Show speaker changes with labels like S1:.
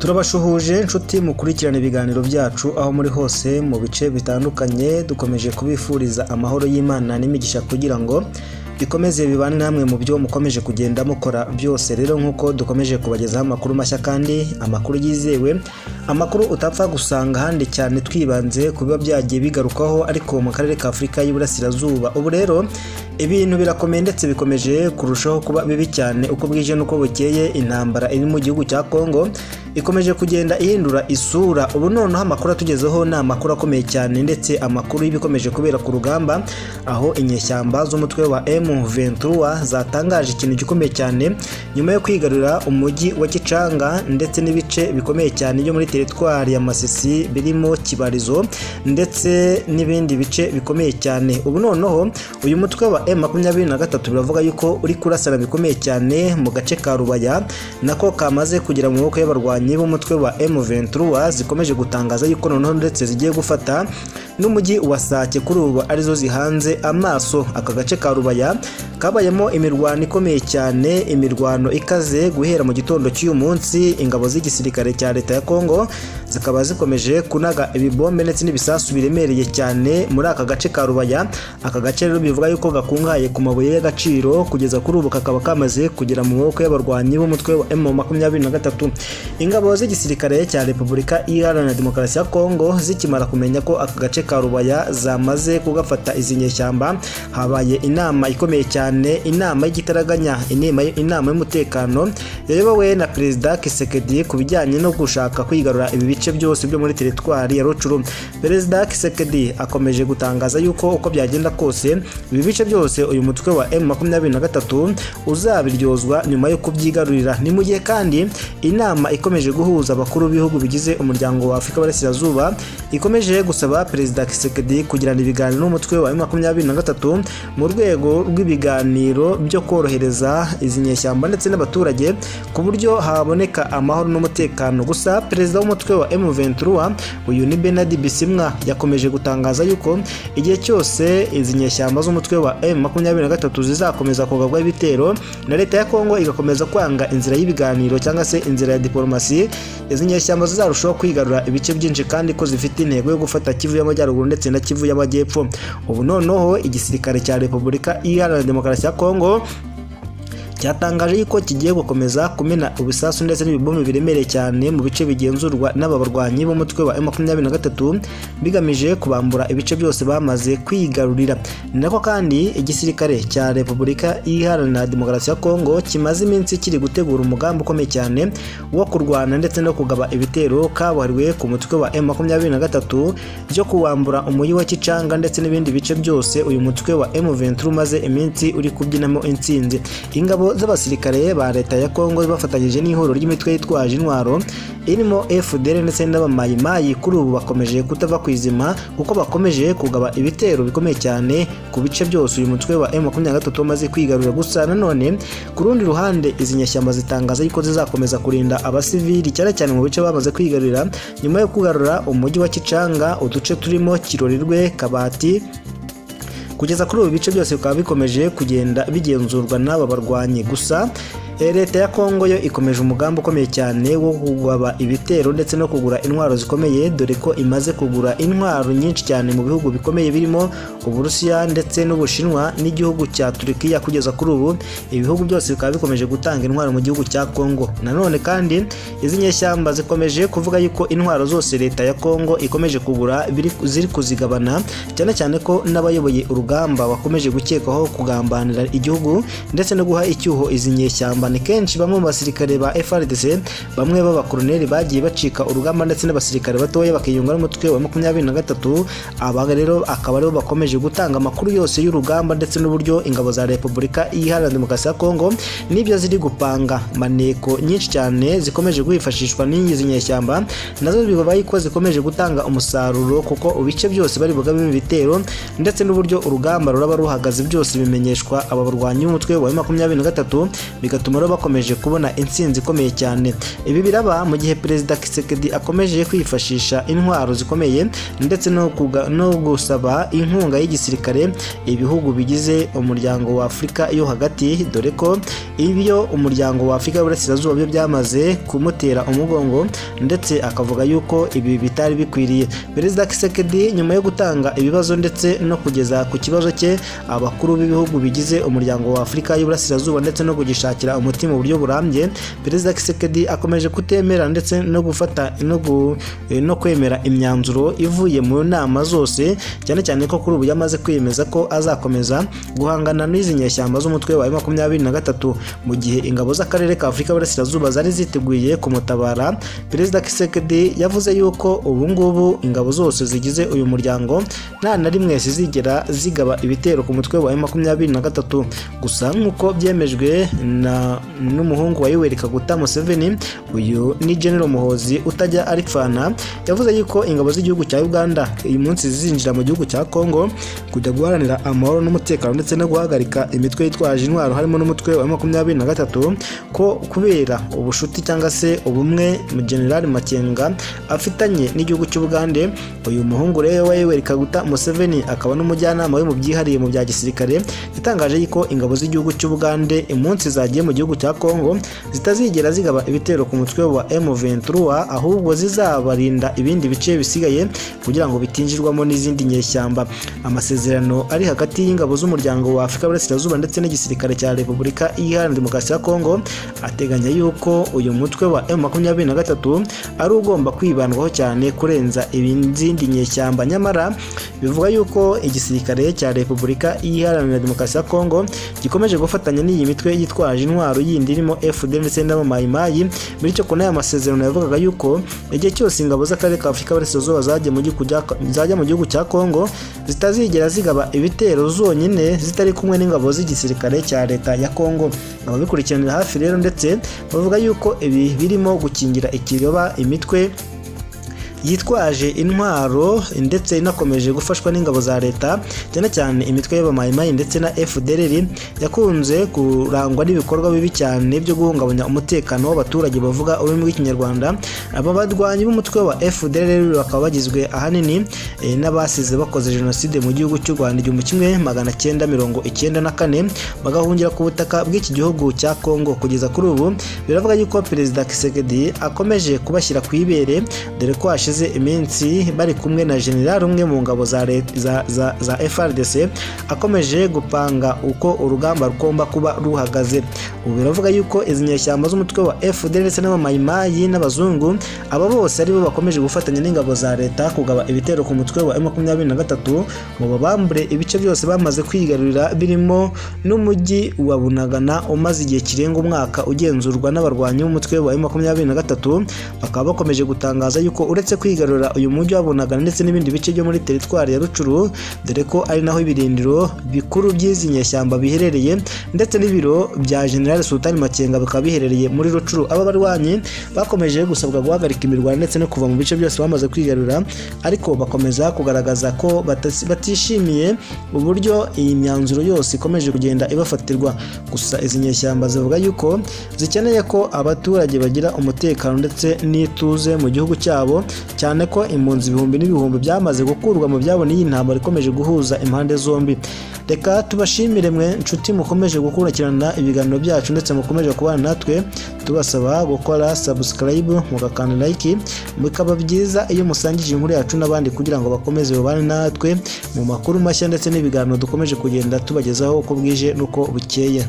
S1: Turabashuhuje nshuti mukurikirana ibiganiro byacu aho muri hose mu bice bitandukanye. Dukomeje kubifuriza amahoro y'Imana n'imigisha kugira ngo bikomeze bibane namwe mu byo mukomeje kugenda mukora byose. Rero nk'uko dukomeje kubagezaho amakuru mashya kandi amakuru yizewe, amakuru utapfa gusanga ahandi, cyane twibanze ku biba byagiye bigarukaho ariko mu karere ka Afurika y'Iburasirazuba. Ubu rero ibintu birakomeye ndetse bikomeje kurushaho kuba bibi cyane uko bwije n'uko bukeye. Intambara iri mu gihugu cya Kongo ikomeje kugenda ihindura isura. Ubu noneho amakuru atugezeho ni amakuru akomeye cyane, ndetse amakuru y'ibikomeje kubera ku rugamba, aho inyeshyamba z'umutwe wa M23 zatangaje ikintu gikomeye cyane nyuma yo kwigarurira umujyi wa Kicanga ndetse n'ibice bikomeye cyane byo muri teritwari ya Masisi birimo Kibarizo ndetse n'ibindi bice bikomeye cyane. Ubu noneho uyu mutwe wa M23 biravuga yuko uri kurasana bikomeye cyane mu gace ka Rubaya, nako kamaze kugera mu maboko y'abarwanyi b'umutwe wa M23, zikomeje gutangaza yuko noneho ndetse zigiye gufata n'umujyi wa Sake, kuri ubu arizo zihanze amaso. Aka gace ka Rubaya kabayemo imirwano ikomeye cyane, imirwano ikaze guhera mu gitondo cy'uyu munsi. Ingabo z'igisirikare cya leta ya Kongo zikaba zikomeje kunaga ibibombe ndetse n'ibisasu biremereye cyane muri aka gace ka Rubaya. Aka gace rero bivuga yuko gakungahaye ku mabuye y'agaciro, kugeza kuri ubu kakaba kamaze kugera mu maboko y'abarwanyi b'umutwe wa M23. Ingabo z'igisirikare cya Repubulika Iharanira Demokarasi ya Kongo zikimara kumenya ko aka gace ka Rubaya zamaze kugafata izi nyeshyamba, habaye inama ikomeye cyane, inama y'igitaraganya, inama y'umutekano yayobowe na Perezida Kisekedi ku bijyanye no gushaka kwigarura ibi bice byose byo muri teritwari ya Rucuru. Perezida Kisekedi akomeje gutangaza yuko uko byagenda kose ibi bice byose uyu mutwe wa M23 uzabiryozwa nyuma yo kubyigarurira. Ni mu gihe kandi inama ikomeje guhuza abakuru b'ibihugu bigize umuryango wa Afurika y'Iburasirazuba ikomeje gusaba Perezida Kisekedi kugirana ibiganiro n'umutwe wa M23 mu rwego rw'ibiganiro byo korohereza izi nyeshyamba ndetse n'abaturage ku buryo haboneka amahoro n'umutekano. Gusa perezida w'umutwe wa M23 uyu ni Bernard Bisimwa yakomeje gutangaza yuko igihe cyose izi nyeshyamba z'umutwe wa M23 zizakomeza kugabwa ibitero na leta ya Kongo igakomeza kwanga inzira y'ibiganiro cyangwa se inzira ya diplomasi, izi nyeshyamba zizarushaho kwigarura ibice byinshi kandi ko zifite intego yo gufata Kivu y'Amajyaruguru ndetse na Kivu y'Amajyepfo. Ubu noneho igisirikare cya Repubulika Iharanira Demokarasi ya Kongo cyatangaje yuko kigiye gukomeza kumena ubisasu ndetse n'ibibombe biremereye cyane mu bice bigenzurwa n'aba barwanyi b'umutwe wa M23 bigamije kubambura ibice byose bamaze kwigarurira. Ni nako kandi igisirikare cya Repubulika Iharanira Demokarasi ya Kongo kimaze iminsi kiri gutegura umugambi ukomeye cyane wo kurwana ndetse no kugaba ibitero kabuhariwe ku mutwe wa M23 byo kuwambura umujyi wa Kicanga ndetse n'ibindi bice byose uyu mutwe wa M23 umaze iminsi uri kubyinamo intsinzi. Ingabo z'abasirikare ba leta ya Kongo bafatanyije n'ihuriro ry'imitwe yitwaje intwaro irimo FDL ndetse n'abamayimayi kuri ubu bakomeje kutava ku izima, kuko bakomeje kugaba ibitero bikomeye cyane ku bice byose uyu mutwe wa M23 umaze kwigarurira. Gusa nanone ku rundi ruhande izi nyeshyamba zitangaza yuko zizakomeza kurinda abasivili cyane cyane mu bice bamaze kwigarurira nyuma yo kugarura umujyi wa Kicanga, uduce turimo Kirorirwe, Kabati. Kugeza kuri ubu bice byose bikaba bikomeje kugenda bigenzurwa n'aba barwanyi. Gusa leta ya Kongo yo ikomeje umugambi ukomeye cyane wo kugaba ibitero ndetse no kugura intwaro zikomeye, dore ko imaze kugura intwaro nyinshi cyane mu bihugu bikomeye birimo Uburusiya ndetse n'Ubushinwa n'igihugu cya Turkiya. Kugeza kuri ubu ibihugu byose bikaba bikomeje gutanga intwaro mu gihugu cya Kongo. Nanone kandi izi nyeshyamba zikomeje kuvuga yuko intwaro zose leta ya Kongo ikomeje kugura ziri kuzigabana, cyane cyane ko n'abayoboye urugamba bakomeje gukekwaho kugambanira igihugu ndetse no guha icyuho izi nyeshyamba. Ni kenshi bamwe mu basirikare ba FARDC, bamwe b'abakoloneli bagiye bacika urugamba ndetse n'abasirikare batoya bakiyunga n'umutwe wa 23. Aba rero akaba aribo bakomeje gutanga amakuru yose y'urugamba ndetse n'uburyo ingabo za Repubulika Iharanira Demokarasi ya Kongo n'ibyo ziri gupanga. Maneko nyinshi cyane zikomeje kwifashishwa n'izi nyeshyamba nazo bibaye ko zikomeje gutanga umusaruro, kuko ibice byose bari bugabemo ibitero ndetse n'uburyo urugamba ruraba ruhagaze byose bimenyeshwa aba barwanyi b'umutwe wa 23, bigatuma bigatuma rero bakomeje kubona intsinzi ikomeye cyane. Ibi biraba mu gihe Perezida Tshisekedi akomeje kwifashisha intwaro zikomeye ndetse no gusaba inkunga y'igisirikare ibihugu bigize umuryango wa Afurika yo hagati, dore ko ibyo umuryango wa Afurika y'Uburasirazuba byo byamaze kumutera umugongo ndetse akavuga yuko ibi bitari bikwiriye. Perezida Tshisekedi nyuma yo gutanga ibibazo ndetse no kugeza ku kibazo cye abakuru b'ibihugu bigize umuryango wa Afurika y'Uburasirazuba ndetse no kugishakira umuti mu buryo burambye, Perezida Tshisekedi akomeje kutemera ndetse no gufata no kwemera imyanzuro ivuye mu nama zose, cyane cyane ko kuri ubu yamaze kwiyemeza ko azakomeza guhangana n'izi nyeshyamba z'umutwe wa M23 mu gihe ingabo z'akarere ka Afurika y'Uburasirazuba zari ziteguye kumutabara. Perezida Tshisekedi yavuze yuko ubu ngubu ingabo zose zigize uyu muryango nta na rimwe zizigera zigaba ibitero ku mutwe wa M23. Gusa nk'uko byemejwe n'umuhungu wa Yoweri Kaguta Museveni, uyu ni General Muhoozi utajya aripfana, yavuze yuko ingabo z'igihugu cya Uganda uyu munsi zizinjira mu gihugu cya Congo kujya guharanira amahoro n'umutekano ndetse no guhagarika imitwe yitwaje intwaro harimo n'umutwe wa M23, ko kubera ubushuti cyangwa se ubumwe mu General Makenga afitanye n'igihugu cy'Ubugande. Uyu muhungu rero wa Yoweri Kaguta Museveni akaba n'umujyanama we mu byihariye mu bya gisirikare, yatangaje yuko ingabo z'igihugu cy'Ubugande umunsi zagiye mu gihugu cya Congo zitazigera zigaba ibitero ku mutwe wa M23, ahubwo zizabarinda ibindi bice bisigaye kugira ngo bitinjirwamo n'izindi nyeshyamba. Amasezerano ari hagati y'ingabo z'umuryango wa Afurika y'Uburasirazuba ndetse n'igisirikare cya Repubulika Iharanira Demokarasi ya Congo ateganya yuko uyu mutwe wa M23 ari ugomba kwibandwaho cyane kurenza izindi nyeshyamba. Nyamara bivuga yuko igisirikare cya Repubulika Iharanira Demokarasi ya Congo gikomeje gufatanya n'iyi mitwe yitwaje intwaro yindi irimo FDL ndetse n'abamayimayi, bityo ko n'aya masezerano yavugaga yuko igihe cyose ingabo z'akarere ka Afurika y'Uburasirazuba zajya mu gihugu cya Congo zitazigera zigaba ibitero zonyine zitari kumwe n'ingabo z'igisirikare cya leta ya Congo. Ababikurikiranira hafi rero ndetse bavuga yuko ibi birimo gukingira ikibaba imitwe yitwaje intwaro ndetse inakomeje gufashwa n'ingabo za leta, cyane cyane imitwe y'abamayimayi ndetse na FDLR yakunze kurangwa n'ibikorwa bibi cyane byo guhungabanya umutekano w'abaturage bavuga ururimi rw'Ikinyarwanda. Aba barwanyi b'umutwe wa FDLR bakaba bagizwe ahanini n'abasize bakoze jenoside mu gihugu cy'u Rwanda 1994 bagahungira ku butaka bw'iki gihugu cya Congo. Kugeza kuri ubu biravuga yuko Perezida Tshisekedi akomeje kubashyira ku ibere, dore ko hashize iminsi bari kumwe na general umwe mu ngabo za FARDC akomeje gupanga uko urugamba rugomba kuba ruhagaze. Ubu biravuga yuko izi nyeshyamba z'umutwe wa FDL ndetse n'abamayimayi n'abazungu aba bose aribo bakomeje gufatanya n'ingabo za leta kugaba ibitero ku mutwe wa M23 ngo babambure ibice byose bamaze kwigarurira birimo n'umujyi wa Bunagana umaze igihe kirenga umwaka ugenzurwa n'abarwanyi b'umutwe wa M23. Bakaba bakomeje gutangaza yuko uretse kwigarura uyu mujyi wa Bunagana ndetse n'ibindi bice byo muri teritwari ya Rucuru, dore ko ari naho ibirindiro bikuru by'izi nyeshyamba biherereye ndetse n'ibiro bya General Sultan Makenga bikaba biherereye muri Rucuru. Aba barwanyi bakomeje gusabwa guhagarika imirwano ndetse no kuva mu bice byose bamaze kwigarura, ariko bakomeza kugaragaza ko batishimiye uburyo iyi myanzuro yose ikomeje kugenda ibafatirwa. Gusa izi nyeshyamba zivuga yuko zikeneye ko abaturage bagira umutekano ndetse n'ituze mu gihugu cyabo, cyane ko impunzi ibihumbi n'ibihumbi byamaze gukurwa mu byabo n'iyi ntambara ikomeje guhuza impande zombi. Reka tubashimire mwe nshuti mukomeje gukurikirana ibiganiro byacu ndetse mukomeje kubana natwe, tubasaba gukora subscribe mugakanda like, bikaba byiza iyo musangije inkuru yacu n'abandi kugira ngo bakomeze babane natwe mu makuru mashya ndetse n'ibiganiro dukomeje kugenda tubagezaho uko bwije n'uko bukeye.